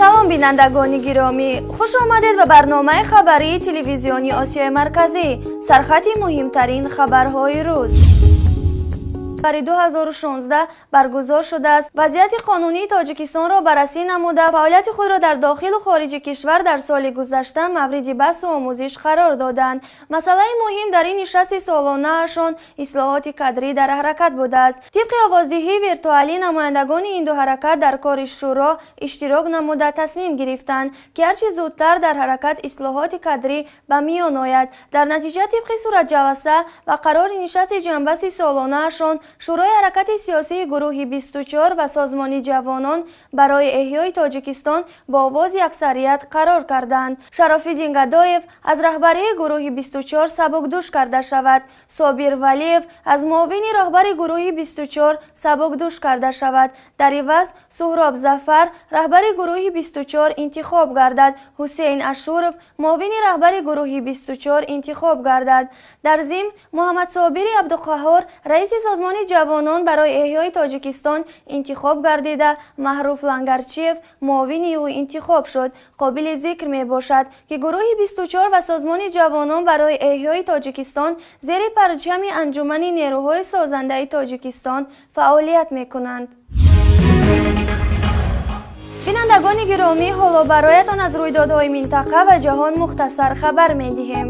Салом, бинандагони гиромӣ, хуш омадед ба барномаи хабарии телевизиони Осиёи Марказӣ. Сархати муҳимтарин хабарҳои рӯз. Бари 2016 баргузор шудааст. Вазъияти қонунии Тоҷикистонро баррасӣ намуда, фаъолияти худро дар дохилу хориҷи кишвар дар соли гузашта мавриди баҳсу омӯзиш қарор доданд. Масъалаи муҳим дар ин нишасти солонаашон ислоҳоти кадрӣ дар ҳаракат будааст. Тибқи овоздиҳии виртуалӣ, намояндагони ин ду ҳаракат дар кори шӯро иштирок намуда, тасмим гирифтанд, ки ҳарчи зудтар дар ҳаракат ислоҳоти кадрӣ ба миён ояд. Дар натиҷа, тибқи суратҷаласа ва қарори нишасти ҷамъбасти солонаашон, Шӯрои ҳаракати сиёсии гурӯҳи 24 ва Созмони ҷавонон барои эҳёи Тоҷикистон бо овози аксарият қарор карданд: Шарофиддин Гадоев аз раҳбарии гурӯҳи 24 сабукдӯш карда шавад, Собир Валиев аз муовини роҳбари гурӯҳи 24 сабукдӯш карда шавад. Дар иваз Суҳроб Зафар раҳбари гурӯҳи 24 интихоб гардад, Ҳусейн Ашуров муовини раҳбари гурӯҳи 24 интихоб гардад. Дар зимн, Муҳаммадсобири Абдуқаҳҳор раиси Созмони ҷавонон барои эҳёи Тоҷикистон интихоб гардида, Маҳруф Лангарчиев муовини ӯ интихоб шуд. Қобили зикр мебошад, ки гурӯҳи 24 ва Созмони ҷавонон барои эҳёи Тоҷикистон зери парчами Анҷумани нерӯҳои созандаи Тоҷикистон фаъолият мекунанд. Бинандагони гиромӣ, ҳоло бароятон аз рӯйдодҳои минтақа ва ҷаҳон мухтасар хабар медиҳем.